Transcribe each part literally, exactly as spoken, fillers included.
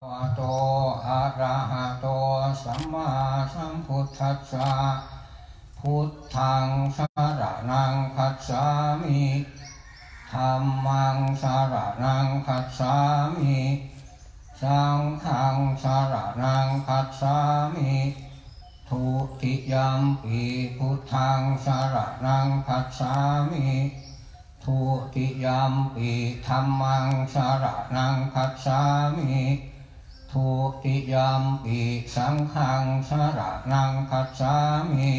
ภะคะวะโต อะระหะโต สัมมาสัมพุทธัสสะ พุทธังสะระณังคัจฉามิ ธัมมังสะระณังคัจฉามิ สังฆังสะระณังคัจฉามิ ทุติยัมปิพุทธังสะระณังคัจฉามิ ทุติยัมปิธัมมังสะระณังคัจฉามิ ทุติยัมปิสังฆังสะระณังคัจฉามิ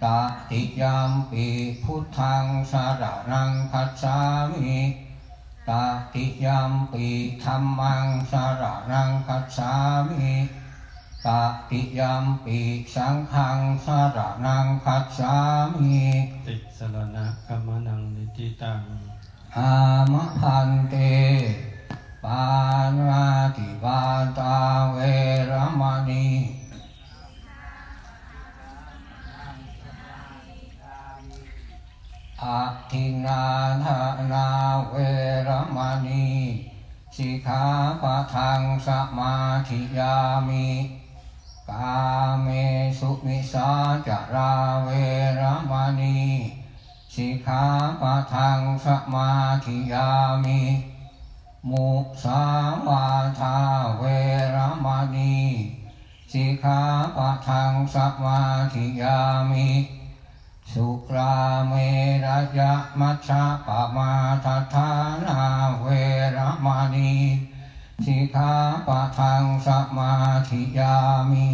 ตติยัมปิพุทธังสะระณังคัจฉามิ ตติยัมปิธัมมังสะระณังคัจฉามิ ตติยัมปิสังฆังสะระณังคัจฉามิ ติสรณะกัมมะนังนิทิตัง อามะภันเต ปาณาติปาตาเวระมะณี อะทินนาทานาเวระมะณี สิกขาปะทังสมาธิยามิ กาเมสุมิสาจาราเวระมะณี สิกขาปะทังสมาธิยามิ มุสาวาทาเวระมะณี สิกขาปะทังสมาธิยามิ สุราเมรยะมัชฌะปะมาทฐานาเวระมะณี สิกขาปะทังสมาธิยามิ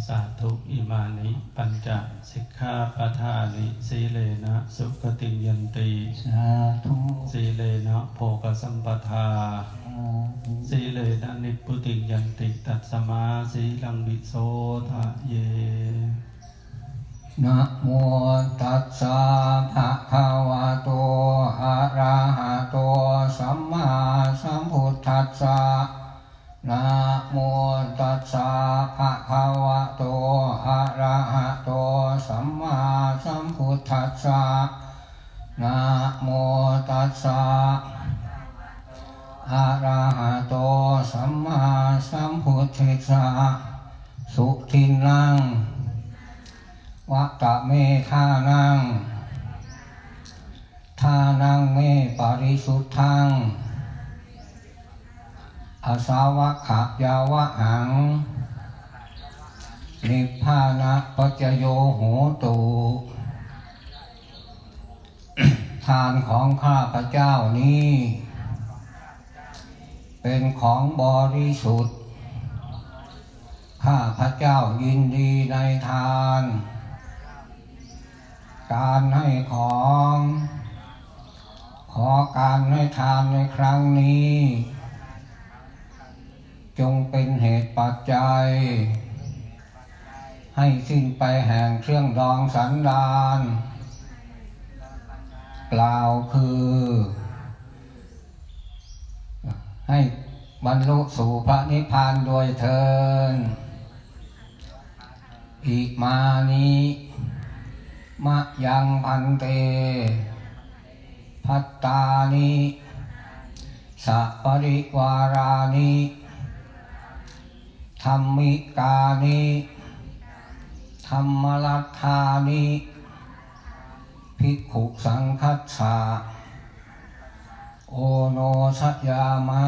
สาธุ อิมานิ ปัญจสิกขาปะทานิ สีเลนะสุขติงยันติ สาธุ สีเลนะโภคสัมปทา สาธุ สีเลนะนิพพุติงยันติ ตัสมาสีลังวิโสทะเย นะโมตัสสะภะคะวะโต อะระหะโต สัมมาสัมพุทธัสสะ นะโมตัสสะภะคะวะโต อะระหะโต สัมมาสัมพุทธัสสะ นะโมตัสสะ อะระหะโต สัมมาสัมพุทธัสสะ สุทินนัง วัตตะเมทานัง ทานังเมปะริสุทธัง อาสาวัคขะยาวะหัง นิพพานะปัจจโยโหตุ ทานของข้าพเจ้านี้ เป็นของบริสุทธิ์ ข้าพเจ้ายินดีในทาน การให้ของ ขอการให้ทานในครั้งนี้ จงเป็นเหตุปัจจัย ให้สิ้นไปแห่งเครื่องดองสันดาน กล่าวคือ ให้บรรลุสู่พระนิพพานด้วยเทอญ อิมานิ มะยังภันเต ภัตตานิ สะปะริวารานิ ธัมมิกานิ ธัมมรัตถานิ ภิกขุสังฆัสสะ โอโนชยามะ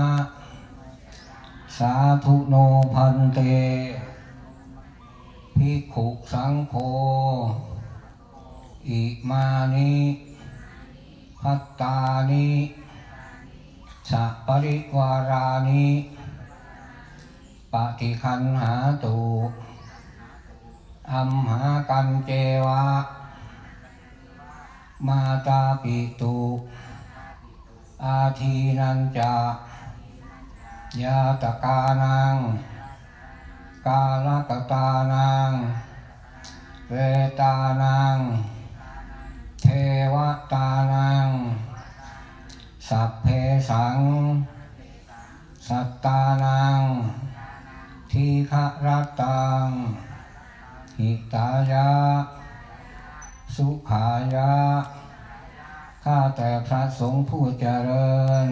สาธุโนภันเต ภิกขุสังโฆ อิมานิ ภัตตานิ สะปะริวารานิ ปะฏิคันหาตุ อัมหากัญเจวะ มาตาปิตุ อาทีนัญจะ ญาตกานัง กาลกตานัง เวตานัง เทวตานัง สัพเพสัง สัตตานัง ทีฆรัตตัง หิตายะ สุขายะ ข้าแต่พระสงฆ์ผู้เจริญ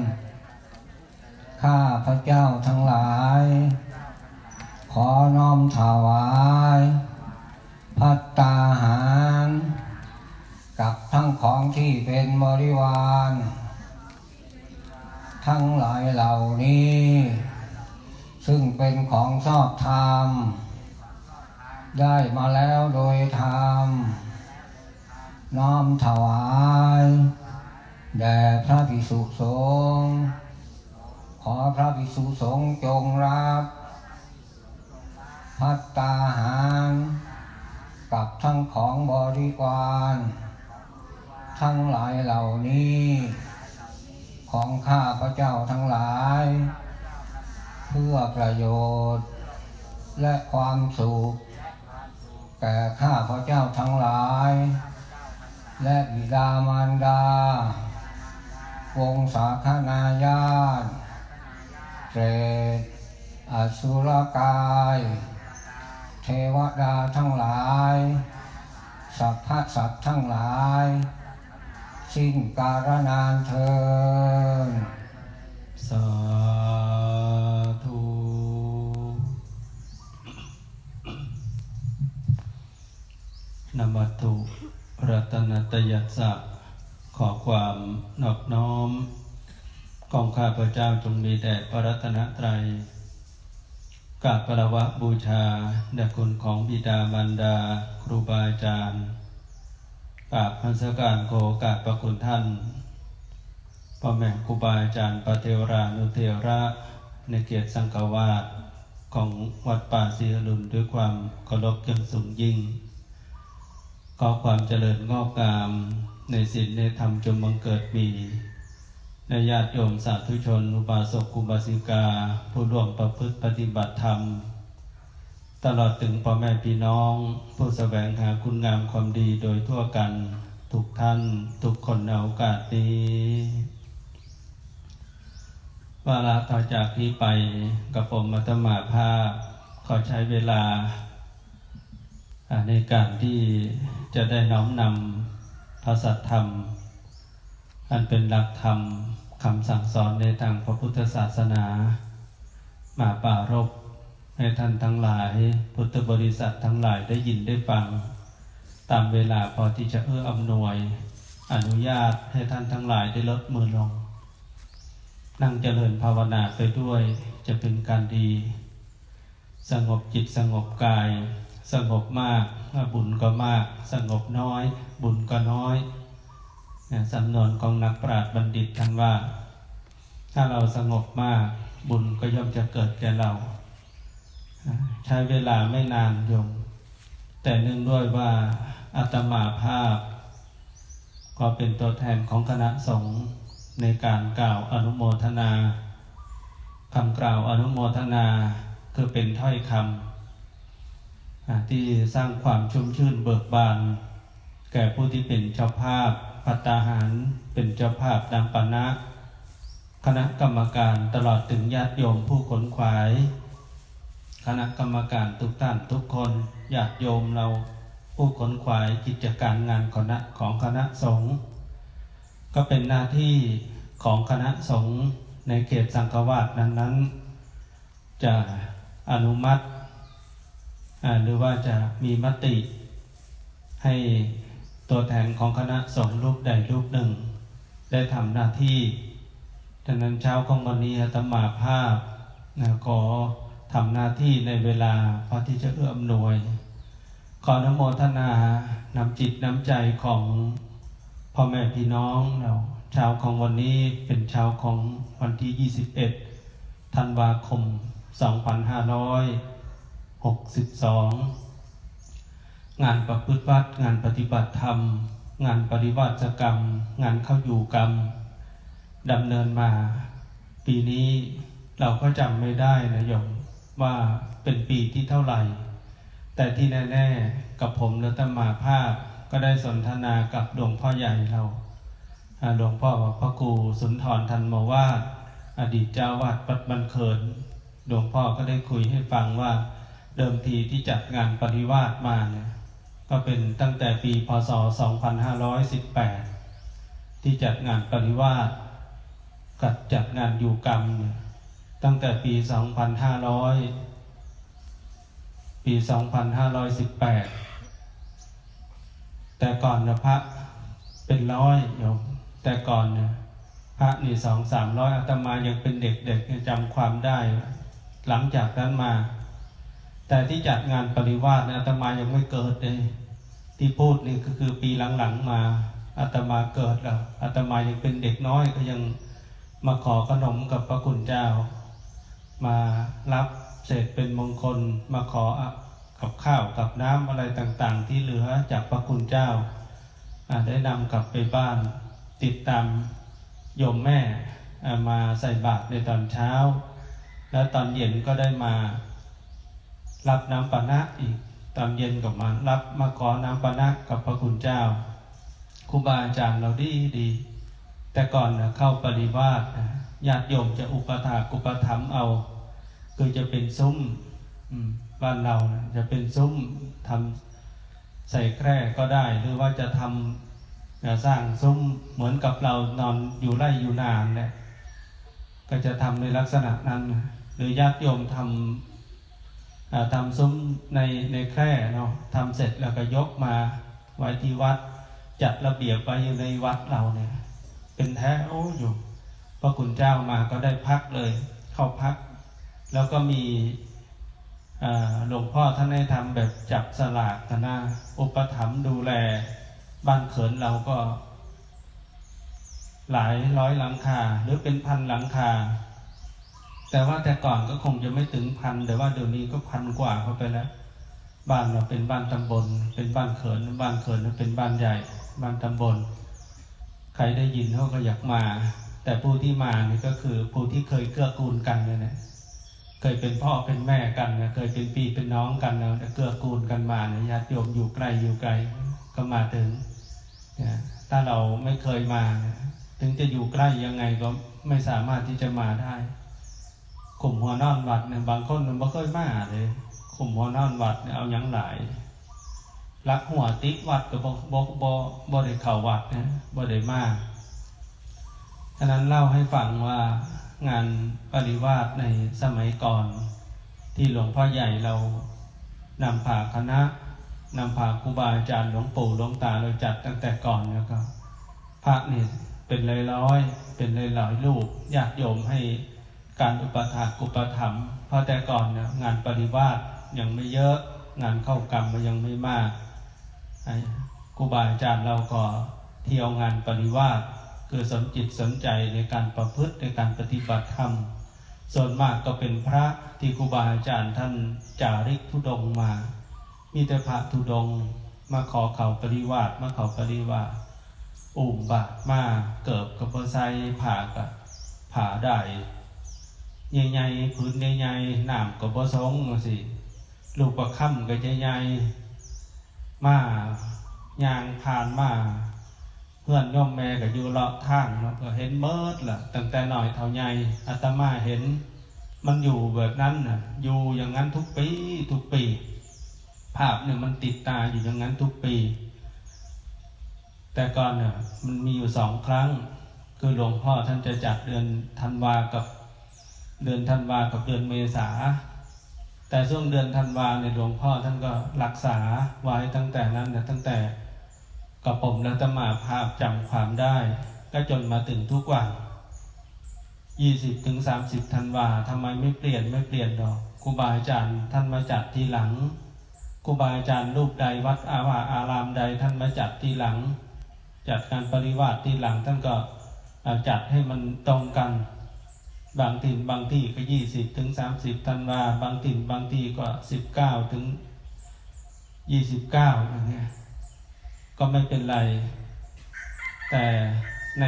ข้าพเจ้าทั้งหลาย ขอน้อมถวาย ภัตตาหาร กับทั้งของที่เป็นบริวาร ทั้งหลายเหล่านี้ ซึ่งเป็นของชอบธรรม ได้มาแล้วโดยธรรม น้อมถวาย แด่พระภิกษุสงฆ์ ขอพระภิกษุสงฆ์จงรับ ภัตตาหาร กับทั้งของบริวาร ทั้งหลายเหล่านี้ ของข้าพเจ้าทั้งหลาย เพื่อประโยชน์ และความสุข แก่ข้าพเจ้าทั้งหลาย และบิดามารดา วงศาคณาญาติ เปรต อสุรกาย เทวดาทั้งหลาย สรรพสัตว์ทั้งหลาย สิ้นกาลนานเทอญ สาธุ นมัตถุรัตนัตยัสสะ ขอความนอบน้อมของข้าพเจ้าจงมีแด่พระรัตนตรัย กราบคารวะบูชาแด่คุณของบิดามารดา ครูบาอาจารย์ กราบนมัสการขอโอกาสพระคุณท่าน พ่อแม่ครูบาอาจารย์ พระเถรานุเถระ ในเขตสังฆวาสของวัดป่าศรีอรุณ ด้วยความเคารพอย่างสูงยิ่ง ขอความเจริญงอกงามในศีลในธรรมจงบังเกิดมี ในญาติโยมสาธุชน อุบาสกอุบาสิกา ผู้ร่วมประพฤติปฏิบัติธรรม ตลอดถึงพ่อแม่พี่น้อง ผู้แสวงหาคุณงามความดีโดยทั่วกัน ทุกท่าน ทุกคนในโอกาสนี้ วาระต่อจากนี้ไป กระผมอาตมาภาพ ขอใช้เวลา อ่า ในการที่จะได้น้อมนำพระสัทธรรม อันเป็นหลักธรรมคำสั่งสอนในทางพระพุทธศาสนา มาปรารภให้ท่านทั้งหลาย พุทธบริษัททั้งหลายได้ยินได้ฟัง ตามเวลาพอที่จะเอื้ออำนวย อนุญาตให้ท่านทั้งหลายได้ลดมือลง นั่งเจริญภาวนาไปด้วยจะเป็นการดี สงบจิตสงบกาย สงบมาก บุญก็มาก สงบน้อย บุญก็น้อย นะ สำนวนของนักปราชญ์บัณฑิตท่านว่า ถ้าเราสงบมาก บุญก็ย่อมจะเกิดแก่เรา นะ ใช้เวลาไม่นานโยม แต่เนื่องด้วยว่าอาตมาภาพ ก็เป็นตัวแทนของคณะสงฆ์ในการกล่าวอนุโมทนา คำกล่าวอนุโมทนาคือเป็นถ้อยคำ อ่า ที่สร้างความชุ่มชื่นเบิกบาน แก่ผู้ที่เป็นเจ้าภาพภัตตาหาร เป็นเจ้าภาพน้ำปานะ คณะกรรมการตลอดถึงญาติโยมผู้ขนขวาย คณะกรรมการทุกท่านทุกคน ญาติโยมเราผู้ขนขวายกิจการงานคณะของคณะสงฆ์ ก็เป็นหน้าที่ของคณะสงฆ์ในเขตสังฆวาสนั้นๆ จะอนุมัติ อ่า หรือว่าจะมีมติ ให้ตัวแทนของคณะสงฆ์รูปใดรูปหนึ่ง ได้ทำหน้าที่ ดังนั้นเช้าของวันนี้อาตมาภาพ นะ ขอทำหน้าที่ในเวลาพอที่จะเอื้ออำนวย ขออนุโมทนาน้ำจิตน้ำใจของพ่อแม่พี่น้องเรา เช้าของวันนี้เป็นเช้าของวันที่ ยี่สิบเอ็ด ธันวาคม สองพันห้าร้อยหกสิบสอง งานประพฤติวัตร งานปฏิบัติธรรม งานปริวาสกรรม งานเข้าอยู่กรรม ดำเนินมา ปีนี้เราก็จำไม่ได้นะโยม ว่าเป็นปีที่เท่าไหร่ แต่ที่แน่ๆ กับผมอาตมาภาพก็ได้สนทนากับหลวงพ่อใหญ่เรา อ่า หลวงพ่อพระครูสุนทรธันมวาส อดีตเจ้าวาดวัดบ้านเคิน หลวงพ่อก็ได้คุยให้ฟังว่าเดิมทีที่จัดงานปริวาสมาเนี่ย ก็เป็นตั้งแต่ปี พ.ศ. สองพันห้าร้อยสิบแปด ที่จัดงานปริวาสกับจัดงานอยู่กรรมเนี่ย ตั้งแต่ปีสองพันห้าร้อย ปีสองพันห้าร้อยสิบแปด แต่ก่อนนะพระเป็นร้อยโยม แต่ก่อนนะพระนี่สองสามร้อย อาตมายังเป็นเด็กๆ ยังจำความได้ หลังจากนั้นมา แต่ที่จัดงานปริวาสเนี่ยอาตมายังไม่เกิดเลย ที่พูดนี่ก็คือปีหลังๆ มา อาตมาเกิดแล้ว อาตมายังเป็นเด็กน้อยก็ยังมาขอขนมกับพระคุณเจ้า มารับเศษเป็นมงคล มาขอกับข้าวกับน้ำอะไรต่างๆ ที่เหลือจากพระคุณเจ้า อ่า ได้นำกลับไปบ้าน ติดตามโยมแม่ อ่า มาใส่บาตรในตอนเช้า แล้วตอนเย็นก็ได้มารับน้ำปานะอีก ตอนเย็นก็มารับ มาขอน้ำปานะกับพระคุณเจ้า ครูบาอาจารย์เราดีดี แต่ก่อนนะเข้าปริวาสนะ ญาติโยมจะอุปถากอุปถัมภ์เอา คือจะเป็นซุ้ม อืม บ้านเรานะจะเป็นซุ้ม ทำใส่แคร่ก็ได้ หรือว่าจะทำ จะสร้างซุ้มเหมือนกับเรานอนอยู่ไร่อยู่นาแหละ ก็จะทำในลักษณะนั้นนะ หรือญาติโยมทำ อ่า ทำซุ้มใน ในแคร่เนาะ ทำเสร็จแล้วก็ยกมาไว้ที่วัด จัดระเบียบไว้อยู่ในวัดเราเนี่ย เป็นแถวอยู่ พระคุณเจ้ามาก็ได้พักเลย เข้าพัก แล้วก็มี อ่า หลวงพ่อท่านให้ทำแบบจับสลากนะ อุปถัมภ์ดูแล บ้านเขินเราก็ หลายร้อยหลังคา หรือเป็นพันหลังคา แต่ว่าแต่ก่อนก็คงจะไม่ถึงพัน แต่ว่าเดี๋ยวนี้ก็พันกว่าเข้าไปแล้ว บ้านเราเป็นบ้านตำบล เป็นบ้านเขิน บ้านเขินเป็นบ้านใหญ่ บ้านตำบล ใครได้ยินเขาก็อยากมา แต่ผู้ที่มานี่ก็คือผู้ที่เคยเกื้อกูลกันเนี่ยนะ เคยเป็นพ่อเป็นแม่กันนะ เคยเป็นพี่เป็นน้องกันแล้วเกื้อกูลกันมาเนี่ย ญาติโยมอยู่ใกล้อยู่ไกลก็มาถึงนะ ถ้าเราไม่เคยมานะ ถึงจะอยู่ใกล้ยังไงก็ไม่สามารถที่จะมาได้ ขุมหัวนอนวัดเนี่ย บางคนมันบ่เคยมาเลย ขุมหัวนอนวัดเนี่ยเอาหยังหลาย ลักหัวติดวัดก็บ่ บ่ บ่ บ่ได้เข้าวัดนะ บ่ได้มา ฉะนั้นเล่าให้ฟังว่างานปริวาสในสมัยก่อน ที่หลวงพ่อใหญ่เรานำพาคณะ นำพาครูบาอาจารย์ หลวงปู่หลวงตาเราจัดตั้งแต่ก่อน แล้วก็พระเนี่ยเป็นร้อยๆ เป็นหลายๆรูป ญาติโยมให้การอุปถากอุปถัมภ์ เพราะแต่ก่อนเนี่ยงานปริวาสยังไม่เยอะ งานเข้ากรรมมันยังไม่มาก ไอ้ครูบาอาจารย์เราก็เที่ยวงานปริวาส คือสนจิตสนใจในการประพฤติ ในการปฏิบัติธรรม ส่วนมากก็เป็นพระที่ครูบาอาจารย์ท่านจาริกธุดงค์มา มีแต่พระธุดงค์มาขอเข้าปริวาส มาเข้าปริวาส อุ้มบาตรมา เกิบก็บ่ใส่ ผ้าก็ ผ้าได้ใหญ่ๆ ผืนใหญ่ๆ น้ำก็บ่สรงจั่งซี้ ลูกประคำก็ใหญ่ๆ มา ย่างผ่านมา เฮือนโยมแม่ก็อยู่เลาะทางเนาะ ก็เห็นเบิดล่ะ ตั้งแต่น้อยเท่าใหญ่ อาตมาเห็นมันอยู่แบบนั้นน่ะ อยู่อย่างนั้นทุกปี ทุกปี ภาพเนี่ยมันติดตาอยู่อย่างนั้นทุกปี แต่ก่อนน่ะ มันมีอยู่สองครั้ง คือหลวงพ่อท่านจะจัดเดือนธันวากับ เดือนธันวากับเดือนเมษา แต่ช่วงเดือนธันวาเนี่ย หลวงพ่อท่านก็รักษาไว้ตั้งแต่นั้นนะ ตั้งแต่กระผมและอาตมาภาพจำความได้ ก็จนมาถึงทุกวัน ยี่สิบถึงสามสิบธันวา ทำไมไม่เปลี่ยน ไม่เปลี่ยนดอก ครูบาอาจารย์ท่านมาจัดทีหลัง ครูบาอาจารย์รูปใด วัดอาวาอารามใด ท่านมาจัดทีหลัง จัดงานปริวาสทีหลัง ท่านก็ อ่า จัดให้มันตรงกัน บางถิ่นบางที่ก็ยี่สิบถึงสามสิบธันวา บางถิ่นบางที่ก็สิบเก้าถึงยี่สิบเก้า อย่างเงี้ย ก็ไม่เป็นไร แต่ใน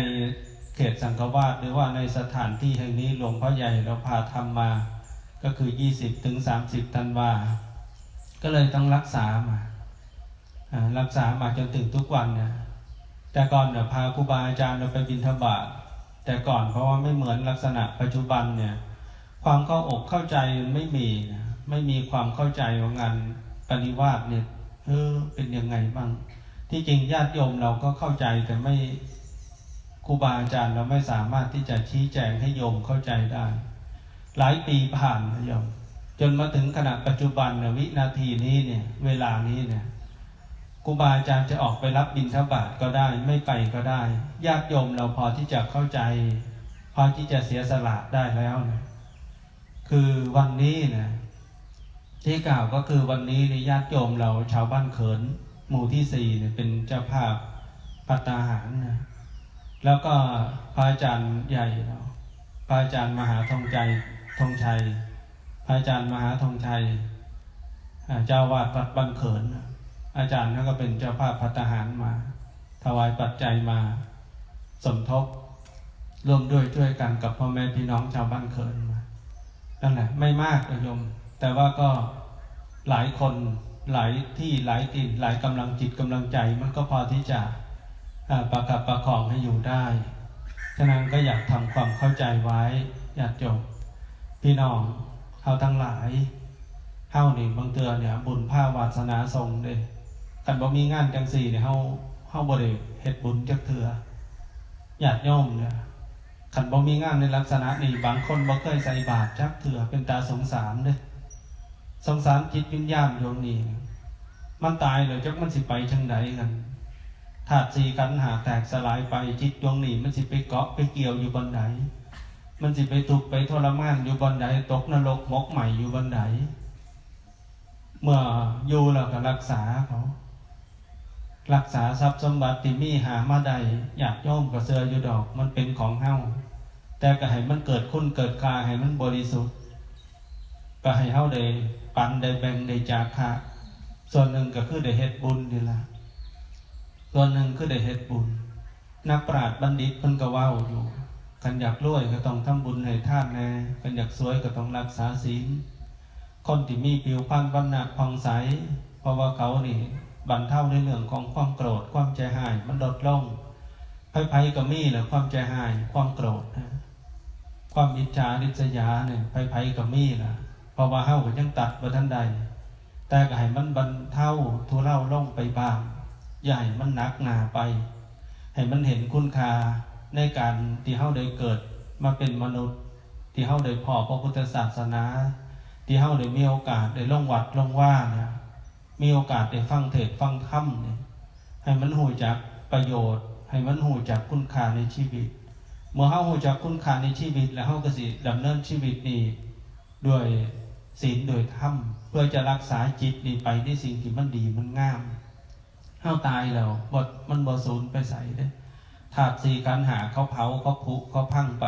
เขตสังฆวาส หรือว่าในสถานที่แห่งนี้ หลวงพ่อใหญ่เราพาทำมา ก็คือยี่สิบถึงสามสิบธันวา ก็เลยต้องรักษามา อ่า รักษามาจนถึงทุกวันเนี่ย แต่ก่อนเนี่ย พาครูบาอาจารย์เราไปบิณฑบาต แต่ก่อน เพราะว่าไม่เหมือนลักษณะปัจจุบันเนี่ย ความเข้าอกเข้าใจมันไม่มีนะ ไม่มีความเข้าใจว่างานปริวาสเนี่ย เออ เป็นยังไงบ้าง ที่จริงญาติโยมเราก็เข้าใจ แต่ไม่ ครูบาอาจารย์เราไม่สามารถที่จะชี้แจงให้โยมเข้าใจได้ หลายปีผ่านนะโยม จนมาถึงขณะปัจจุบันเนี่ย วินาทีนี้เนี่ย เวลานี้เนี่ย ครูบาอาจารย์จะออกไปรับบิณฑบาตก็ได้ ไม่ไปก็ได้ ญาติโยมเราพอที่จะเข้าใจ พอที่จะเสียสละได้แล้วเนี่ย คือวันนี้นะ ที่กล่าวก็คือวันนี้ในญาติโยมเราชาวบ้านเขิน หมู่ที่สี่เนี่ยเป็นเจ้าภาพภัตตาหารนะ แล้วก็พระอาจารย์ใหญ่เรา พระอาจารย์มหาธงชัย ธงชัย พระอาจารย์มหาธงชัย อ่า เจ้าวาดวัดบ้านเขินนะ อาจารย์นั่นก็เป็นเจ้าภาพภัตตาหารมา ถวายปัจจัยมาสมทบ ร่วมด้วยช่วยกันกับพ่อแม่พี่น้องชาวบ้านเขินมา นั่นแหละ ไม่มากนะโยม แต่ว่าก็หลายคน หลายที่ หลายถิ่น หลายกำลังจิตกำลังใจ มันก็พอที่จะ อ่า ประคับประคองให้อยู่ได้ ฉะนั้นก็อยากทำความเข้าใจไว้ ญาติโยม พี่น้อง เฮาทั้งหลาย เฮานี่บางเทื่อเนี่ย บุญพาวาสนาส่งเด้ คันบ่มีงานจังซี่เนี่ย เฮา เฮาบ่ได้เฮ็ดบุญจักเทื่อ ญาติโยมเนี่ย คันบ่มีงานในลักษณะนี้ บางคนบ่เคยใส่บาตรจักเทื่อ เป็นตาสงสารเด้ สงสารจิตวิญญาณดวงนี้ มันตายแล้วจักมันสิไปทางใดกัน ธาตุสี่ขันธ์ห้าแตกสลายไป จิตดวงนี้มันสิไปเกาะไปเกี่ยวอยู่บ่อนใด มันสิไปทุกข์ไปทรมานอยู่บ่อนใด ตกนรกหมกไหม้อยู่บ่อนใด เมื่ออยู่แล้วก็รักษาเขา รักษาทรัพย์สมบัติที่มีหามาได้ ญาติโยมก็เชื่ออยู่ดอก มันเป็นของเฮา แต่ก็ให้มันเกิดคุณเกิดค่า ให้มันบริสุทธิ์ ก็ให้เฮาได้ปันได้แบ่งได้จาคะ ส่วนหนึ่งก็คือได้เฮ็ดบุญนี่ล่ะ ส่วนหนึ่งคือได้เฮ็ดบุญ นักปราชญ์บัณฑิตเพิ่นก็เว้าอยู่ คันอยากรวยก็ต้องทำบุญให้ทานแน่ คันอยากสวยก็ต้องรักษาศีล คนที่มีผิวพรรณวรรณะผ่องใส เพราะว่าเขานี่บรรเทาในเรื่องของความโกรธ ความใจร้ายมันลดลง ไผๆก็มีแหละความใจร้าย ความโกรธนะ ความอิจฉาริษยาเนี่ย ไผๆก็มีล่ะ เพราะว่าเฮาก็ยังตัดบ่ทันได้ แต่ก็ให้มันบรรเทาทุเลาลงไปบ้าง อย่าให้มันหนักหนาไป ให้มันเห็นคุณค่าในการที่เฮาได้เกิดมาเป็นมนุษย์ ที่เฮาได้พ้อพระพุทธศาสนา ที่เฮาได้มีโอกาสได้ลงวัดลงวาเนี่ย มีโอกาสได้ฟังเทศน์ฟังธรรมเนี่ย ให้มันฮู้จักประโยชน์ ให้มันฮู้จักคุณค่าในชีวิต เมื่อเฮาฮู้จักคุณค่าในชีวิตแล้ว เฮาก็สิดำเนินชีวิตนี้ด้วยศีลด้วยธรรม เพื่อจะรักษาจิตนี้ไปในสิ่งที่มันดีมันงาม เฮาตายแล้วบ่ มันบ่สูญไปไสเด้ ธาตุสี่ขันธ์ห้าเขาเผา เขาผุ เขาพังไป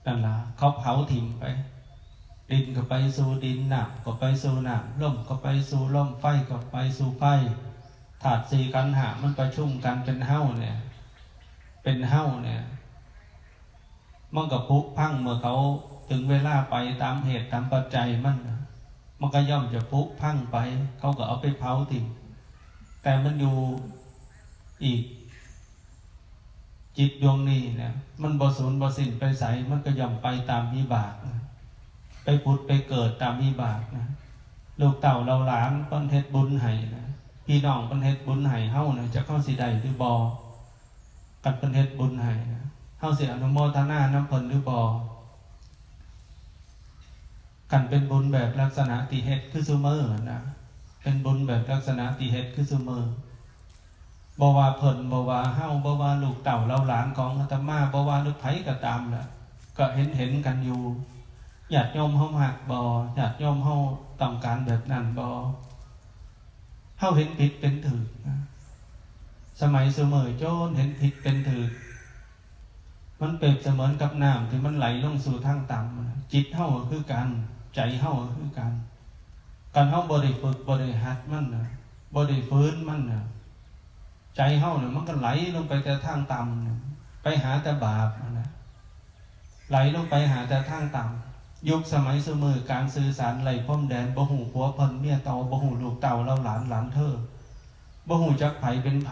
นั่นล่ะ เขาเผาถิ่มไป ดินก็ไปสู่ดิน น้ำก็ไปสู่น้ำ ลมก็ไปสู่ลม ไฟก็ไปสู่ไฟ ธาตุสี่ขันธ์ห้ามันประชุมกันเป็นเฮาเนี่ย เป็นเฮาเนี่ย มันก็ผุพังเมื่อเขาถึงเวลาไปตามเหตุตามปัจจัยมันน่ะ มันก็ย่อมจะผุพังไป เขาก็เอาไปเผาทิ้ง แต่มันอยู่อีก จิตดวงนี้เนี่ย มันบ่สูญบ่สิ้นไปไส มันก็ย่อมไปตามวิบากนะ ไปผุดไปเกิดตามวิบากนะ ลูกเต้าเหล่าหลานเพิ่นเฮ็ดบุญให้นะ พี่น้องเพิ่นเฮ็ดบุญให้เฮานะ จักเฮาสิได้หรือบ่ คันเพิ่นเฮ็ดบุญให้นะ เฮาสิอนุโมทนานำเพิ่นหรือบ่ คันเป็นบุญแบบลักษณะที่เฮ็ดคือซุมื้อนะ เป็นบุญแบบลักษณะที่เฮ็ดคือซุมื้อ บ่ว่าเพิ่น บ่ว่าเฮา บ่ว่าลูกเต้าเหล่าหลานของอาตมา บ่ว่าลูกไผก็ตามล่ะ ก็เห็นเห็นกันอยู่ ญาติโยมเฮามักบ่ ญาติโยมเฮาต้องการแบบนั้นบ่ เฮาเห็นผิดเป็นถูกนะ สมัยซุมื้อโจรเห็นผิดเป็นถูก มันเปรียบเสมือนกับน้ำที่มันไหลลงสู่ทางต่ำนะ จิตเฮาก็คือกัน ใจเฮาก็คือกัน คันเฮาบ่ได้ฝึก บ่ได้หัดมันนะ บ่ได้ฝืนมันนะ ใจเฮาเนี่ยมันก็ไหลลงไปแต่ทางต่ำนะ ไปหาแต่บาปนะ ไหลลงไปหาแต่ทางต่ำ ยุคสมัยซุมื้อการสื่อสารไร้พรมแดน บ่ฮู้ผัวเพิ่นเมียเก่า บ่ฮู้ลูกเต้าเหล่าหลานหลานเธอ บ่ฮู้จักไผเป็นไผ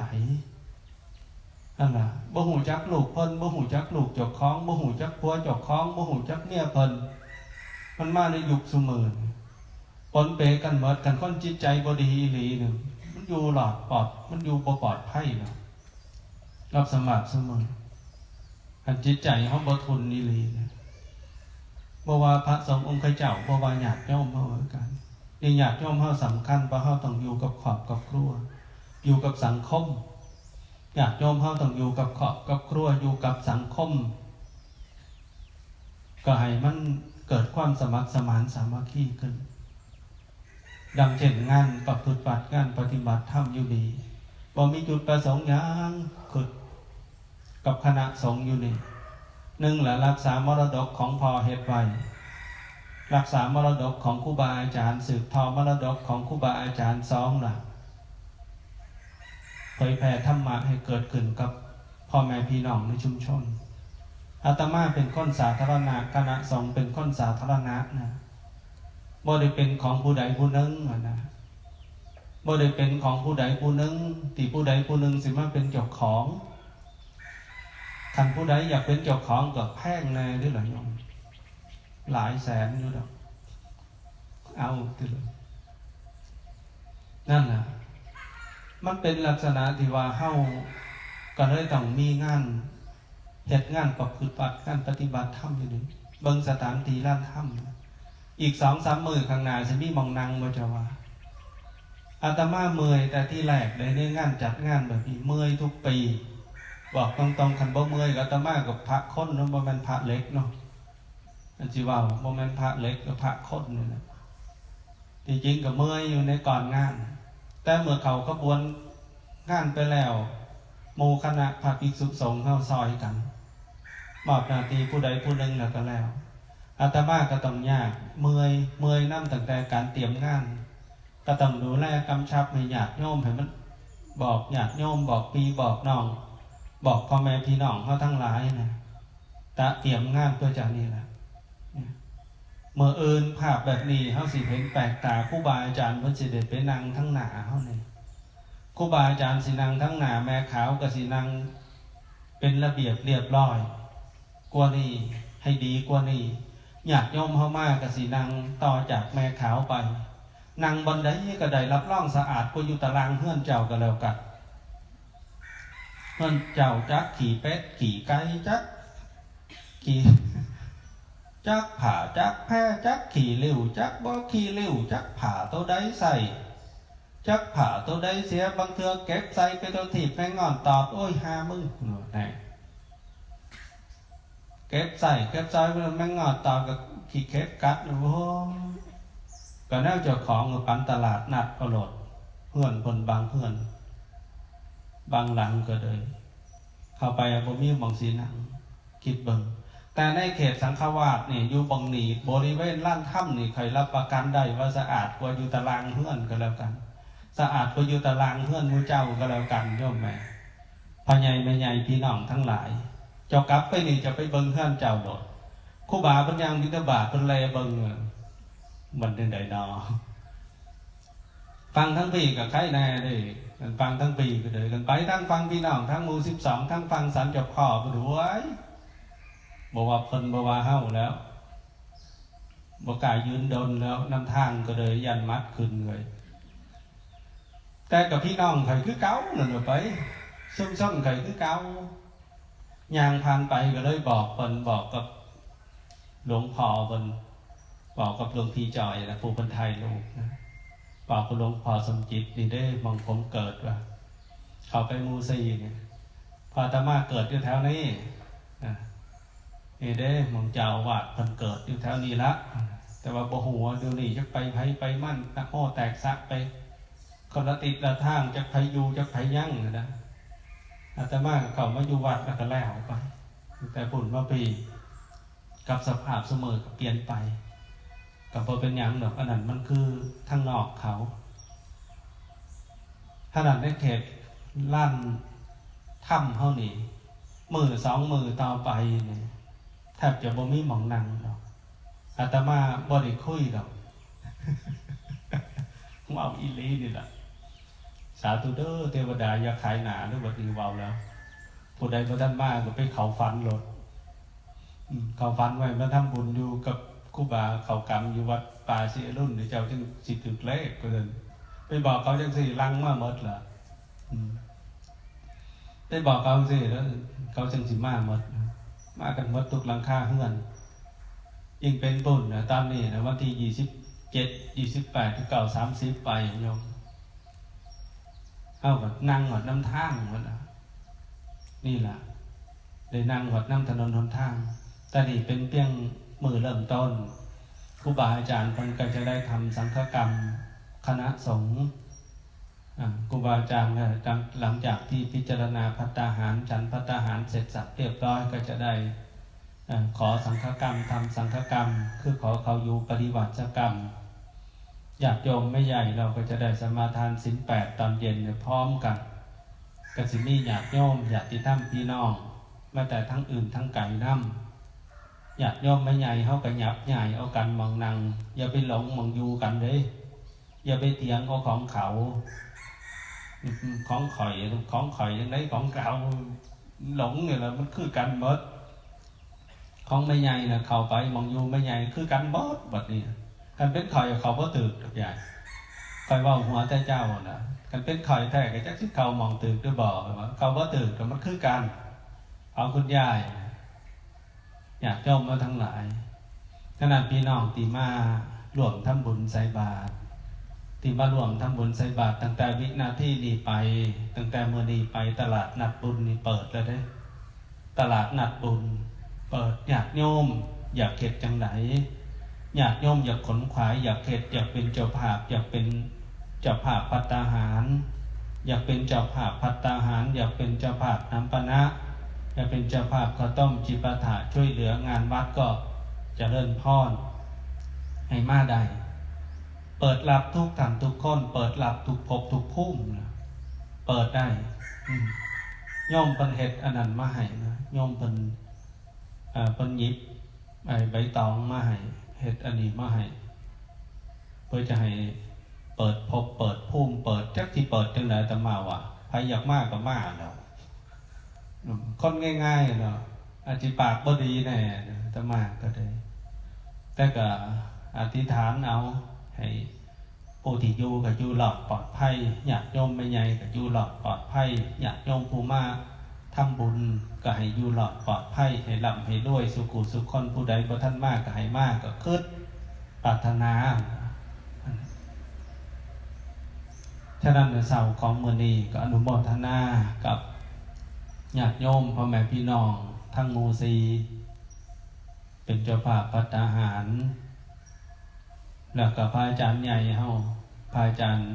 นั่นล่ะ บ่ฮู้จักลูกเพิ่น บ่ฮู้จักลูกเจ้าของ บ่ฮู้จักผัวเจ้าของ บ่ฮู้จักเมียเพิ่น มันมาในยุคซุมื้อนี่ ปนเปกันหมด คันคนจิตใจบ่ดีอีหลีนี่ มันอยู่หลอดปลอด มันอยู่บ่ปลอดภัยเนาะ รับสมัครซุมื้อ คันจิตใจเฮาบ่ทุนอีหลีนี่ บ่ว่าพระสงฆ์องค์เจ้า บ่ว่าญาติโยมเฮาคือกัน นี่ญาติโยมเฮาสำคัญ เพราะเฮาต้องอยู่กับครอบกับครัว อยู่กับสังคม ญาติโยมเฮาต้องอยู่กับครอบกับครัว อยู่กับสังคม ก็ให้มันเกิดความสมัครสมานสามัคคีขึ้น ดังเช่นงานประพฤติบัติ งานปฏิบัติธรรมอยู่นี่ บ่มีจุดประสงค์หยัง คือกับคณะสงฆ์อยู่นี่ หนึ่งละ รักษามรดกของพ่อเฮ็ดไว้ รักษามรดกของครูบาอาจารย์ สืบทอดมรดกของครูบาอาจารย์ สองละ เผยแผ่ธรรมะให้เกิดขึ้นกับพ่อแม่พี่น้องในชุมชน อาตมาเป็นคนสาธารณะ คณะสงฆ์เป็นคนสาธารณะนะ บ่ได้เป็นของผู้ใดผู้หนึ่งอะนะ บ่ได้เป็นของผู้ใดผู้หนึ่ง ที่ผู้ใดผู้หนึ่งสิมาเป็นเจ้าของ คันผู้ใดอยากเป็นเจ้าของก็แพงแน่เด้อล่ะโยม หลายแสนอยู่ดอก เอาติเลย นั่นน่ะ มันเป็นลักษณะที่ว่าเฮาก็เลยต้องมีงาน เฮ็ดงานประพฤติบัติ งานปฏิบัติธรรมอยู่นี่ เบิ่งสถานที่ลานธรรม อีกสองสามมื้อข้างหน้าสิมีหม่องนั่งบ่เจ้าว่า อาตมาเมื่อยแต่ที่แรกเลย ในงานจัดงานแบบนี้ เมื่อยทุกปี บอกตรงๆ คันบ่เมื่อยก็อาตมากับพระคนเนาะ บ่แม่นพระเหล็กเนาะ อันสิเว้าบ่แม่นพระเหล็กกับพระคนนี่แหละ ที่จริงก็เมื่อยอยู่ในก่อนงาน แต่เมื่อเข้าขบวนงานไปแล้ว หมู่คณะพระภิกษุสงฆ์เฮาซอยกัน มอบหน้าที่ผู้ใดผู้หนึ่งแล้วก็แล้ว อาตมาก็ต้องยาก เมื่อย เมื่อยนำตั้งแต่การเตรียมงาน ก็ต้องดูแลกำชับให้ญาติโยม ให้มัน บอกญาติโยม บอกพี่บอกน้อง บอกพ่อแม่พี่น้องเฮาทั้งหลายนะ ตะเตรียมงานเพื่อจะนี่ล่ะ เนี่ย มื้ออื่นภาพแบบนี้เฮาสิเห็นแปลกตา ครูบาอาจารย์เพิ่นสิได้ไปนั่งทั้งหน้าเฮานี่ ครูบาอาจารย์สินั่งทั้งหน้า แม่ขาวก็สินั่งเป็นระเบียบเรียบร้อยกว่านี้ ให้ดีกว่านี้ ญาติโยมเฮามาก็สินั่งต่อจากแม่ขาวไป นั่งบ่อนใดก็ได้ รับรองสะอาดกว่าอยู่ตารางเฮือนเจ้าก็แล้วกัน เฮือนเจ้าจักขี้เป็ดขี้ไก่ จักขี้ จักผ้าจักแพร จักขี้ริ้ว จักบ่ขี้ริ้ว จักผ้าโตใดใส่ จักผ้าโตใดเสีย บางเทื่อเก็บใส่ไปโตทีบแมงงอนตอด โอ้ย หามึง แหน่ เก็บใส่ เก็บใส่ แมงงอนตอดก็ขี้เข็บกัด โอ้ย ก็แนวเจ้าของก็ปันตลาดนัดเอาโลด เฮือนเพิ่นบางเฮือน บางหลังก็เลย เข้าไปบ่มีหม่องสินั่ง คิดเบิ่ง แต่ในเขตสังฆวาสนี่ อยู่บ่องนี่ บริเวณลานธรรมนี่ ข้อยรับประกันได้ว่าสะอาดกว่าอยู่ตารางเฮือนก็แล้วกัน สะอาดกว่าอยู่ตารางเฮือนหมู่เจ้าก็แล้วกัน โยมแม่ พ่อใหญ่แม่ใหญ่พี่น้องทั้งหลาย เจ้ากลับไปนี่ เจ้าไปเบิ่งเฮือนเจ้าโลด ครูบาเพิ่นย่างบิณฑบาต เพิ่นแลเบิ่ง มันจั่งใดน้อ ฟังทั้งพี้ก็ไคแน่เด้ คันฟังทั้งพี้ก็เด้อ คันไปทางฟังพี่น้อง ทางหมู่สิบสอง ทางฟังสันเจ้าพ่อพุ้น โอ้ย บ่ว่าเพิ่นบ่ว่าเฮาแล้ว บ่กล้ายืนดนแล้ว นำทางก็เลยย่านหมัดขึ้นเลย แต่กับพี่น้องข้อยคือเก่านั่นล่ะไป ซุมชนข้อยคือเก่า ย่างผ่านไปก็เลยบอกเพิ่น บอกกับหลวงพ่อเพิ่น บอกกับหลวงพี่จ่อยนะ ผู้เพิ่นถ่ายรูปนะ บอกกับหลวงพ่อสมจิต นี่เด้หม่องผมเกิดว่า เข้าไปหมู่สี่เนี่ย พ่ออาตมาเกิดอยู่แถวนี้นะ นี่เด้หม่องเจ้าอาวาสเพิ่นเกิดอยู่แถวนี้ละ แต่ว่าบ่ฮู้ว่าเดี๋ยวนี้จักไปไผไปมัน นะโมแตกสะไป คนละทิศละทาง จักไผอยู่จักไผยังนะ อาตมาก็เข้ามาอยู่วัดแล้วก็แล้วไป ตั้งแต่พุ้นมาพี้ กับสภาพซุมื้อก็เปลี่ยนไป ก็บ่เป็นหยังดอก อันนั้นมันคือทางนอกเขา ขนาดในเขตลานธรรมเฮานี่ มื้อสองมื้อต่อไปนี่ แทบจะบ่มีหม่องนั่งดอก อาตมาบ่ได้คุยดอก เว้าอีหลีนี่ล่ะ สาธุเด้อเทวดา อย่าขายหน้าเด้อ บัดนี้เว้าแล้ว ผู้ใดบ่ทันมาก็ไปเข้าฝันโลด อืม เข้าฝันไว้มาทำบุญอยู่กับครูบาเขากำอยู่วัดป่าศรีอรุณ เดี๋ยวเจ้าจึงสิถืกเลข เพิ่น ไปบอกเขาจังซี่ ลังมาหมดล่ะ อืม ไปบอกเขาจังซี่ แล้วเขาจังสิมาหมด มากันหมดทุกหลังคาเฮือน ยิ่งเป็นบุญนะ ตอนนี้นะ วันที่ยี่สิบเจ็ด ยี่สิบแปด เก้า สามสิบ ไปโยม เฮาก็นั่งฮอดนำทางพุ้นน่ะ นี่ล่ะ ได้นั่งฮอดนำถนนหนทาง แต่นี่เป็นเพียงมื้อเริ่มต้น ครูบาอาจารย์เพิ่นก็จะได้ทำสังฆกรรมคณะสงฆ์ อ่า ครูบาอาจารย์ก็หลัง หลังจากที่พิจารณาภัตตาหาร ฉันภัตตาหารเสร็จสับเรียบร้อย ก็จะได้ อ่า ขอสังฆกรรม ทำสังฆกรรม คือขอเข้าอยู่ปฏิบัติกรรม ญาติโยมแม่ใหญ่เราก็จะได้สมาทานศีลแปดตอนเย็นเนี่ยพร้อมกัน ก็สิมีญาติโยม ญาติธรรมพี่น้อง มาแต่ทั้งอื่นทั้งไกลนำ ญาติโยมแม่ใหญ่เฮาก็หยับย้ายเอากันหม่องนั่ง อย่าไปหลงหม่องอยู่กันเด้ อย่าไปเถียงเอาของเขา อืม ของข่อย ของข่อยจั่งใด๋ ของเขา หลงนี่ล่ะ มันคือกันหมด ของแม่ใหญ่น่ะ เข้าไปหม่องอยู่แม่ใหญ่คือกันหมด บัดนี้ คันเป็นข่อยเข้าบ่ถูกดอกยาย ข่อยเว้าหัวแต่เจ้าน่ะ คันเป็นข่อยแท้ก็จักสิเข้าหม่องถูกหรือบ่ เข้าบ่ถูกก็มันคือกัน ของคุณยาย ญาติโยมมาทั้งหลาย ฉะนั้นพี่น้องที่มาร่วมทำบุญใส่บาตร ที่มาร่วมทำบุญใส่บาตรตั้งแต่วินาทีนี้ไป ตั้งแต่มื้อนี้ไปตลาดนัดบุญนี่เปิดแล้วเด้ ตลาดนัดบุญเปิด ญาติโยมอยากเฮ็ดจั่งใด ญาติโยมอยากขนขวาย อยากเฮ็ด อยากเป็นเจ้าภาพ อยากเป็นเจ้าภาพภัตตาหาร อยากเป็นเจ้าภาพภัตตาหาร อยากเป็นเจ้าภาพน้ำปานะ อยากเป็นเจ้าภาพข้าวต้มจิปาถะ ช่วยเหลืองานวัดก็เจริญพร ให้มาได้ เปิดรับทุกท่านทุกคน เปิดรับทุกภพทุกภูมินะ เปิดได้ อืม โยมเพิ่นเฮ็ดอันนั้นมาให้นะ โยมเพิ่น เอ่อ เพิ่นหยิบไอ้ใบตองมาให้ เฮ็ดอันนี้มาให้ เพื่อจะให้เปิดภพเปิดภูมิ เปิด จักสิเปิดจั่งใด๋ อาตมาว่า ไผอยากมาก็มาแล้ว อืม คนง่ายๆเนาะ อาจสิปากบ่ดีแน่นะ อาตมาก็ได้ แต่ก็อธิษฐานเอา ให้ผู้ที่อยู่ก็อยู่รอดปลอดภัย ญาติโยมแม่ใหญ่ก็อยู่รอดปลอดภัย ญาติโยมผู้มาทำบุญก็ให้อยู่รอดปลอดภัย ให้ร่ำให้รวย สุขุสุขคน ผู้ใดบ่ทันมาก็ให้มา ก็คิดปรารถนา ฉะนั้นเช้าของมื้อนี้ก็อนุโมทนากับญาติโยมพ่อแม่พี่น้องทั้งหมู่สี่ เป็นเจ้าภาพภัตตาหาร แล้วก็พระอาจารย์ใหญ่เฮา พระอาจารย์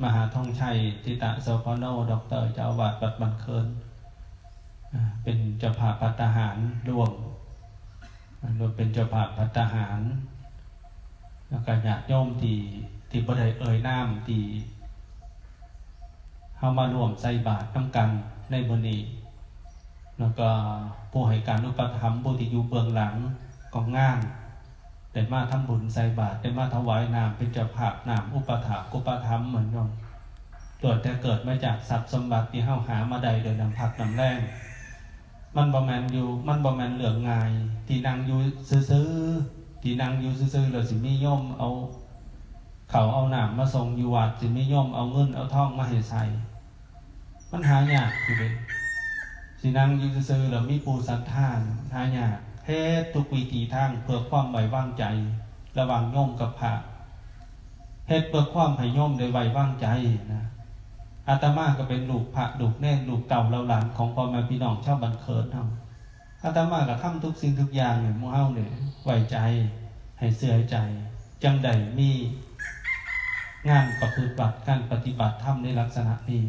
มหาธงชัย ทิตะโสภโณ ด็อกเตอร์ เจ้าอาวาสวัดบ้านเคิน อ่า เป็นเจ้าภาพภัตตาหารร่วม ร่วมเป็นเจ้าภาพภัตตาหาร แล้วก็ญาติโยมที่ ที่บ่ได้เอ่ยนาม ที่เฮามาร่วมใส่บาตรนำกันในมื้อนี้ แล้วก็ผู้ให้การอุปถัมภ์ ผู้ที่อยู่เบื้องหลังของงาน ได้มาทำบุญใส่บาตร ได้มาถวายน้ำเป็นเจ้าภาพน้ำอุปถากอุปถัมภ์ เหมือนกัน ล้วนแต่เกิดมาจากทรัพย์สมบัติที่เฮาหามาได้โดยน้ำพักน้ำแรง มันบ่แม่นอยู่ มันบ่แม่นเรื่องง่าย ที่นั่งอยู่ซื่อๆ ที่นั่งอยู่ซื่อๆ แล้วสิมีโยมเอาข้าวเอาน้ำมาส่งอยู่วัด สิมีโยมเอาเงินเอาทองมาให้ใส่ มันหายากอยู่เด้ สินั่งอยู่ซื่อๆ แล้วมีผู้ศรัทธา หายาก เฮ็ดทุกวิถีทางเพื่อความไว้วางใจ ระหว่างโยมกับพระ เฮ็ดเพื่อความให้โยมได้ไว้วางใจนะ อาตมาก็เป็นลูกพระลูกเณรลูกเต้าเหล่าหลานของพ่อแม่พี่น้องชาวบ้านเคินเฮา อาตมาก็ทำทุกสิ่งทุกอย่างให้หมู่เฮาเนี่ยไว้ใจ ให้เชื่อใจ จั่งได้มีงานประพฤติวัด การปฏิบัติธรรมในลักษณะนี้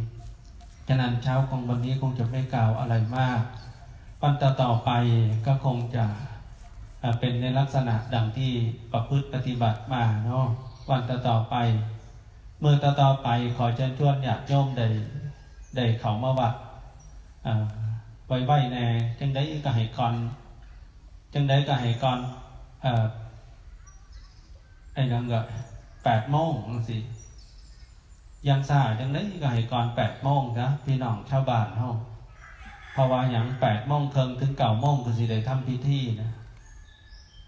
ฉะนั้นเช้าของวันนี้คงจะไม่กล่าวอะไรมาก วันต่อๆไปก็คงจะ อ่า เป็นในลักษณะดังที่ประพฤติปฏิบัติมาเนาะ วันต่อๆไป มื้อต่อๆไป ขอเชิญชวนญาติโยมได้ ได้เข้ามาวัด อ่า ไวๆแน่ จั่งใด๋ก็ให้ก่อน จั่งใด๋ก็ให้ก่อน เอ่อ ไอ้นั่นก็ แปดโมงจั่งซี้ อย่างช้าจั่งใด๋ก็ให้ก่อน แปดโมงซะ พี่น้องชาวบ้านเฮา เพราะว่าหยัง แปดโมงครึ่งถึงเก้าโมงก็สิได้ทำพิธีนะ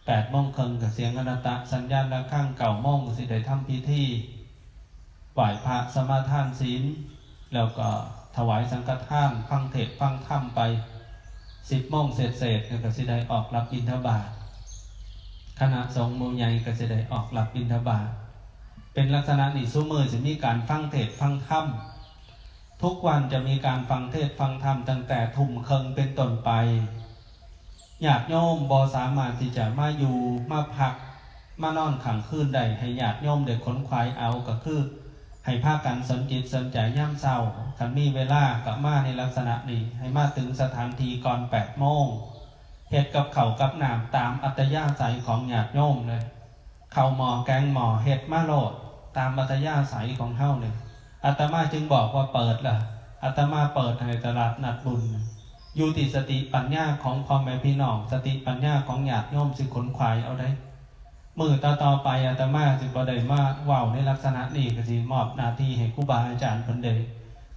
แปดโมงครึ่งก็เสียงอนัตตสัญญาณระฆัง เก้าโมงก็สิได้ทำพิธี ไหว้พระสมาทานศีล แล้วก็ถวายสังฆทาน ฟังเทศน์ฟังธรรมไป สิบโมงเศษๆ แล้วก็สิได้ออกรับบิณฑบาต ค คณะสงฆ์หมู่ใหญ่ก็สิได้ออกรับบิณฑบาต เป็นลักษณะนี้ ซุมื้อสิมีการฟังเทศน์ฟังธรรม ทุกวันจะมีการฟังเทศน์ฟังธรรมตั้งแต่ทุ่มครึ่งเป็นต้นไป ญาติโยมบ่สามารถที่จะมาอยู่มาพักมานอนค้างคืนได้ ให้ญาติโยมได้ขนขวายเอาก็คือ ให้พากันสนจิตสนใจยามเช้า คันมีเวลาก็มาในลักษณะนี้ ให้มาถึงสถานที่ก่อนแปดโมง เฮ็ดกับข้าวกับน้ำตามอัธยาศัยของญาติโยมเลย ข้าวหม้อแกงหม้อเฮ็ดมาโลด ตามอัธยาศัยของเฮาเนี่ย อาตมาจึงบอกว่าเปิดล่ะ อาตมาเปิดให้ตลาดนัดบุญ อยู่ที่สติปัญญาของพ่อแม่พี่น้อง สติปัญญาของญาติโยมสิขนขวายเอาได้ มื้อต่อๆไปอาตมาสิบ่ได้มาเว้าในลักษณะนี้ ก็สิมอบหน้าที่ให้ครูบาอาจารย์เพิ่นได้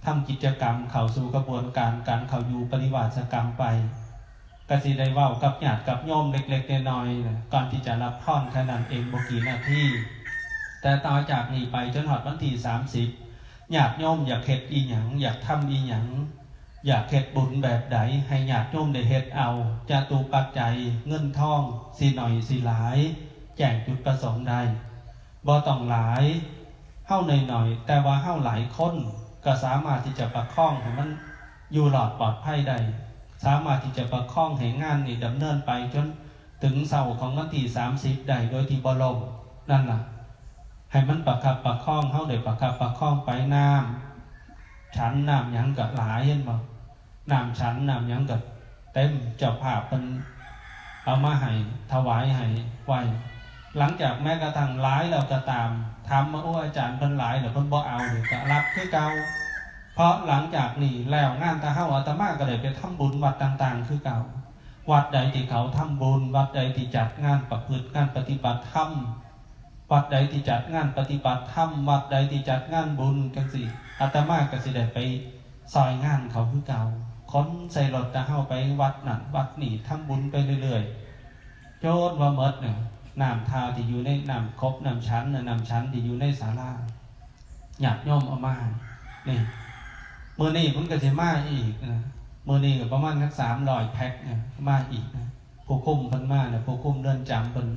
ทำกิจกรรมเข้าสู่กระบวนการการเข้าอยู่ปริวาสกรรมไป ก็สิได้เว้ากับญาติกับโยมเล็กๆน้อยๆนะ ก่อนที่จะรับพรแค่นั้นเอง บ่กี่นาที แต่ต่อจากนี้ไปจนฮอดวันที่สามสิบ ญาติโยมอยากเฮ็ดอีหยัง อยากทำอีหยัง อยากเฮ็ดบุญแบบใด ให้ญาติโยมได้เฮ็ดเอา จตุปัจจัย เงินทอง สิน้อยสิหลาย แจ้งจุดประสงค์ได้ บ่ต้องหลาย เฮาน้อยๆ แต่ว่าเฮาหลายคน ก็สามารถที่จะประคองให้มันอยู่รอดปลอดภัยได้ สามารถที่จะประคองให้งานนี้ดำเนินไปจนถึงเช้าของวันที่สามสิบได้โดยที่บ่ล้ม นั่นล่ะ ให้มันประคับประคอง เฮาได้ประคับประคองไป น้ำฉันน้ำหยังก็หลาย เห็นบ่ น้ำฉันน้ำหยังก็เต็ม เจ้าภาพเพิ่นเอามาให้ ถวายให้ไว้ หลังจากแม้กระทั่งหลายแล้วก็ตาม ถามมา โอ้ อาจารย์เพิ่นหลายแล้วเพิ่นบ่เอานี่ก็รับคือเก่า เพราะหลังจากนี้แล้วงานตาเฮา อาตมาก็ได้ไปทำบุญวัดต่างๆ คือเก่า วัดใดที่เขาทำบุญ วัดใดที่จัดงานประพฤติงานปฏิบัติธรรม วัดใดที่จัดงานปฏิบัติธรรม วัดใดที่จัดงานบุญจังซี่ อาตมาก็สิได้ไปซอยงานเขาคือเก่า ขนใส่รถตาเฮาไปวัดนั่นวัดนี่ ทำบุญไปเรื่อยๆ จนว่าหมดน่ะ น้ำทาที่อยู่ในน้ำครบน้ำฉันน่ะ น้ำฉันที่อยู่ในศาลา ญาติโยมเอามาให้ นี่ มื้อนี้มันก็สิมาอีกนะ มื้อนี้ก็ประมาณสักสามร้อยแพ็คเนี่ย มาอีกนะ ผู้คุมเพิ่นมาน่ะ ผู้คุมเรือนจำเพิ่น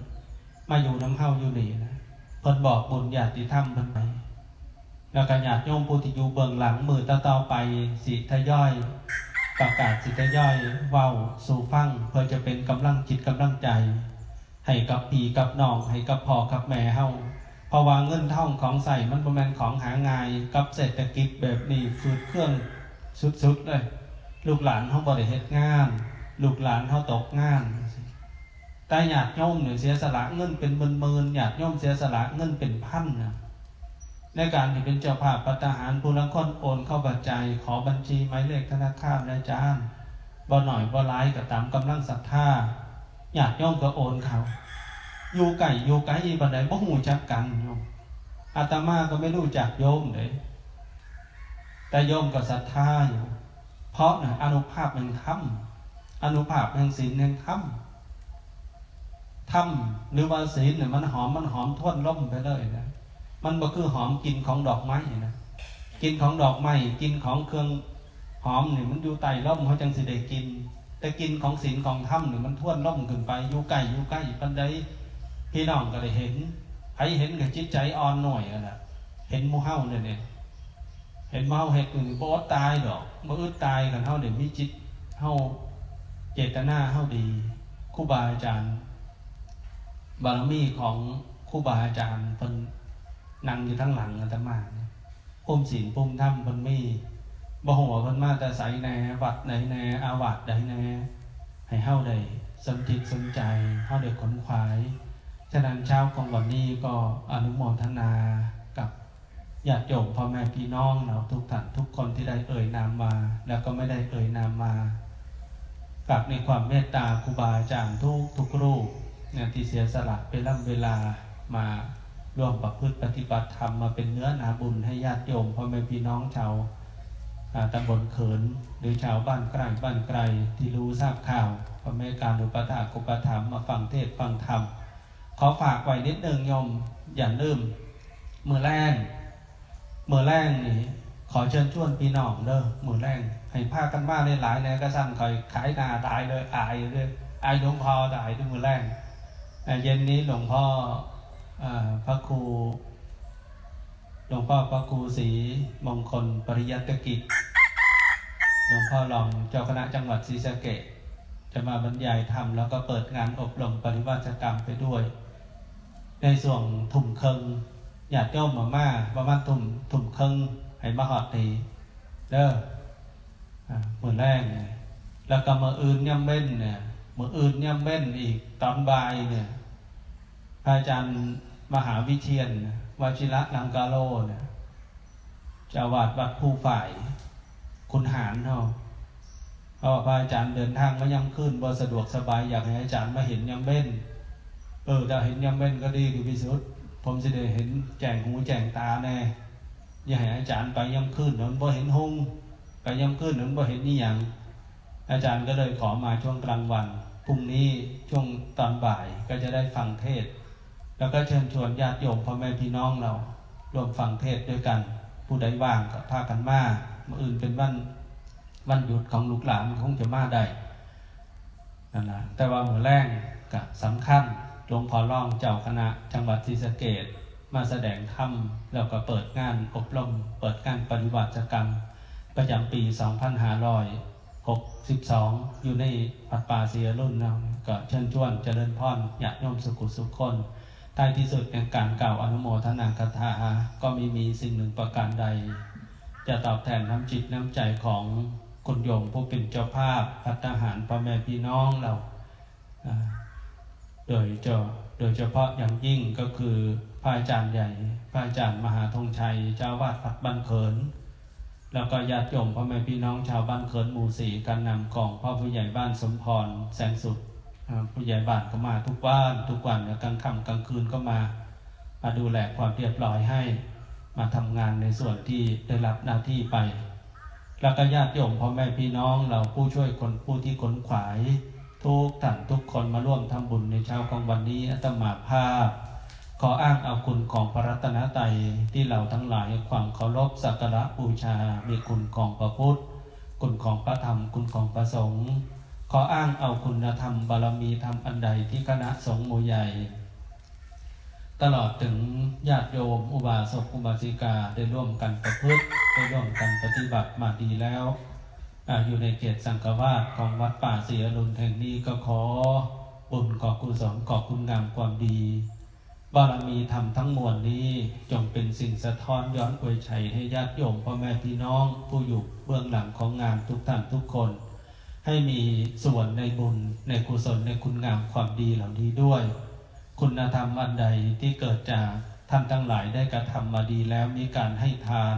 มาอยู่นำเฮาอยู่นี่นะ เพิ่นบอกบุญญาติธรรมเพิ่นไป แล้วก็ญาติโยมผู้ที่อยู่เบื้องหลัง มื้อต่อๆไปสิทยอยประกาศ สิทยอยเว้าสู่ฟัง เพื่อจะเป็นกำลังจิตกำลังใจ ให้กับพี่กับน้อง ให้กับพ่อกับแม่เฮา เพราะว่าเงินทองของใช้มันบ่แม่นของหาง่าย กับเศรษฐกิจแบบนี้ฝืดเคืองสุดๆเลย ลูกหลานเฮาบ่ได้เฮ็ดงาน ลูกหลานเฮาตกงาน แต่ญาติโยมเนี่ยเสียสละเงินเป็นหมื่นๆ ญาติโยมเสียสละเงินเป็นพันนะ ในการที่เป็นเจ้าภาพภัตตาหาร ผู้ลางคนโอนเข้าปัจจัย ขอบัญชีหมายเลขธนาคารนะอาจารย์ บ่น้อยบ่หลายก็ตามกำลังศรัทธา ญาติโยมก็โอนเข้า อยู่ใกล้อยู่ไกลปานใดบ่ฮู้จักกันโยม อาตมาก็ไม่รู้จักโยมเด้ แต่โยมก็ศรัทธาอยู่ เพราะน่ะ อานุภาพแห่งธรรม อานุภาพแห่งศีลแห่งธรรม ธรรมหรือว่าศีลเนี่ยมันหอม มันหอมทวนลมไปเลยนะ มันบ่คือหอมกลิ่นของดอกไม้นะ กลิ่นของดอกไม้ กลิ่นของเครื่องหอมนี่มันอยู่ใต้ลม เฮาจังสิได้กลิ่น แต่กลิ่นของศีลของธรรมนี่มันทวนลมขึ้นไป อยู่ใกล้อยู่ไกลปานใด พี่น้องก็ได้เห็น ไผเห็นก็จิตใจอ่อนน้อยนั่นน่ะ เห็นหมู่เฮาเนี่ย เห็นหมู่เฮาเฮ็ดนี่บ่อดตายดอก บ่อึดตาย คันเฮาได้มีจิต เฮาเจตนาเฮาดี ครูบาอาจารย์ บารมีของครูบาอาจารย์เพิ่นนั่งอยู่ทางหลังอาตมาเนี่ย ภูมิศีลภูมิธรรมเพิ่นมี บ่ฮู้ว่าเพิ่นมาแต่ไสแหน่ วัดไหนแหน่ อาวาสใดแหน่ ให้เฮาได้สนจิตสนใจ เฮาได้ขนขวาย ฉะนั้นเช้าของวันนี้ก็อนุโมทนากับญาติโยมพ่อแม่พี่น้องเราทุกท่านทุกคนที่ได้เอ่ยนามมา แล้วก็ไม่ได้เอ่ยนามมา กราบในความเมตตาครูบาอาจารย์ทุกทุกรูปเนี่ย ที่เสียสละเวลาเวลามาร่วมประพฤติปฏิบัติธรรม มาเป็นเนื้อนาบุญให้ญาติโยมพ่อแม่พี่น้องชาว อ่า ตำบลเขิน หรือชาวบ้านใกล้บ้านไกลที่รู้ทราบข่าว ก็มีการอุปถากอุปถัมภ์มาฟังเทศน์ฟังธรรม ขอฝากไว้นิดนึงโยม อย่าลืม มื้อแลง มื้อแลงนี่ ขอเชิญชวนพี่น้องเด้อ มื้อแลง ให้พากันมาหลายๆแหน่ กะซั้นข้อยขายหน้าตายเลย อายเลย อายหลวงพ่อตายเด้อ มื้อแลง อ่า เย็นนี้หลวงพ่อ อ่า พระครู หลวงพ่อพระครูศรีมงคลปริยัติกิจ หลวงพ่อรองเจ้าคณะจังหวัดศรีสะเกษ จะมาบรรยายธรรม แล้วก็เปิดงานอบรมปริวาสกรรมไปด้วย ในช่วงทุ่มครึ่ง ญาติโยมมามาประมาณทุ่ม ทุ่มครึ่ง ให้มาฮอดนี่เด้อ อ่า มื้อแลงเนี่ย แล้วก็มื้ออื่นยามเว็นเนี่ย มื้ออื่นยามเว็นอีกตอนบ่ายเนี่ย พระอาจารย์มหาวิเชียรนะ วชิระลังกาโลเนี่ย เจ้าอาวาสวัดภูฝาย ขุนหารเฮา เพราะว่าพระอาจารย์เดินทางมายามคืนบ่สะดวกสบาย อยากให้อาจารย์มาเห็นยามเว็น เออ ถ้าเห็นยามเว็นก็ดีที่สุด ผมสิได้เห็นแจ้งหูแจ้งตาแน่ อย่าให้อาจารย์ไปยามคืน มันบ่เห็นฮง ไปยามคืน มันบ่เห็นอีหยัง อาจารย์ก็เลยขอมาช่วงกลางวัน พรุ่งนี้ช่วงตอนบ่ายก็จะได้ฟังเทศน์ แล้วก็เชิญชวนญาติโยมพ่อแม่พี่น้องเราร่วมฟังเทศน์ด้วยกัน ผู้ใดว่างก็พากันมา มื้ออื่นเป็นวัน วันหยุดของลูกหลานคงจะมาได้นั่นนะ แต่ว่ามื้อแลงก็สำคัญ หลวงพ่อรองเจ้าคณะจังหวัดศรีสะเกษมาแสดงธรรม แล้วก็เปิดงานอบรม เปิดงานปริวาสกรรม ประจำปี สองพันห้าร้อยหกสิบสอง อยู่ในวัดป่าศรีอรุณเนาะ ก็เชิญชวนเจริญพรญาติโยมสุขุสุขคน ท้ายที่สุดแห่งการกล่าวอนุโมทนาคาถา ก็ไม่มีสิ่งหนึ่งประการใด จะตอบแทนน้ำจิตน้ำใจของคุณโยมผู้เป็นเจ้าภาพภัตตาหารพ่อแม่พี่น้องเรา อ่า โดยเฉ โดยเฉพาะอย่างยิ่งก็คือพระอาจารย์ใหญ่ พระอาจารย์มหาธงชัย เจ้าอาวาสวัดบ้านเขิน แล้วก็ญาติโยมพ่อแม่พี่น้องชาวบ้านเขินหมู่สี่ การนำของพ่อผู้ใหญ่บ้านสมพร แสงสุด อ่า ผู้ใหญ่บ้านก็มาทุกวัน ทุกวัน แล้วกลางค่ำกลางคืนก็มา มาดูแลความเรียบร้อยให้ มาทำงานในส่วนที่ได้รับหน้าที่ไป แล้วก็ญาติโยมพ่อแม่พี่น้องเราผู้ช่วยคน ผู้ที่ขนขวาย ทุกท่านทุกคนมาร่วมทำบุญในเช้าของวันนี้ อาตมาภาพ ขออ้างเอาคุณของพระรัตนตรัยที่เราทั้งหลายให้ความเคารพสักการะบูชา มีคุณของพระพุทธ คุณของพระธรรม คุณของพระสงฆ์ ขออ้างเอาคุณธรรมบารมีธรรมอันใดที่คณะสงฆ์หมู่ใหญ่ ตลอดถึงญาติโยมอุบาสกอุบาสิกาได้ร่วมกันประพฤติ ได้ร่วมกันปฏิบัติมาดีแล้ว อ่า อยู่ในเขตสังฆวาสของวัดป่าศรีอรุณแห่งนี้ ก็ขอบุญ ขอกุศล ขอคุณงามความดี บารมีธรรมทั้งมวลนี้จงเป็นสิ่งสะท้อนย้อนอวยชัยให้ญาติโยมพ่อแม่พี่น้องผู้อยู่เบื้องหลังของงานทุกท่านทุกคน ให้มีส่วนในบุญในกุศลในคุณงามความดีเหล่านี้ด้วย คุณธรรมอันใดที่เกิดจากท่านทั้งหลายได้กระทำมาดีแล้ว มีการให้ทาน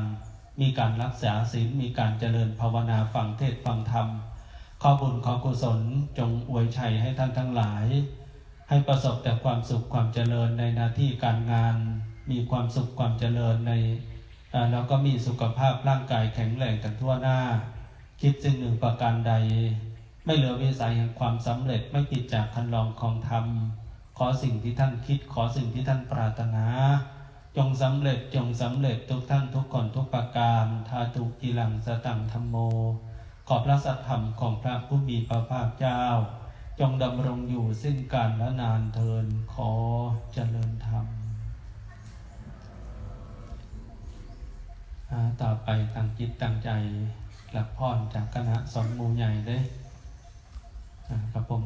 มีการรักษาศีล มีการเจริญภาวนา ฟังเทศน์ฟังธรรม ขอบุญขอกุศลจงอวยชัยให้ท่านทั้งหลาย ให้ประสบแต่ความสุขความเจริญในหน้าที่การงาน มีความสุขความเจริญใน เอ่อ แล้วก็มีสุขภาพร่างกายแข็งแรงกันทั่วหน้า คิดสิ่งหนึ่งประการใด ไม่เหลือวิสัยแห่งความสำเร็จ ไม่ผิดจากคันลองของธรรม ขอสิ่งที่ท่านคิด ขอสิ่งที่ท่านปรารถนา จงสำเร็จ จงสำเร็จทุกท่านทุกคนทุกประการ ทาธุ กิรัง สตัง ธัมโม ขอพระสัทธรรมของพระผู้มีพระภาคเจ้า จงดำรงอยู่สิ้นกาลและนานเทอญ ขอเจริญธรรม อ่า ต่อไปตั้งจิตตั้งใจรับพรจากคณะสงฆ์หมู่ใหญ่เด้อ อ่า ครับผม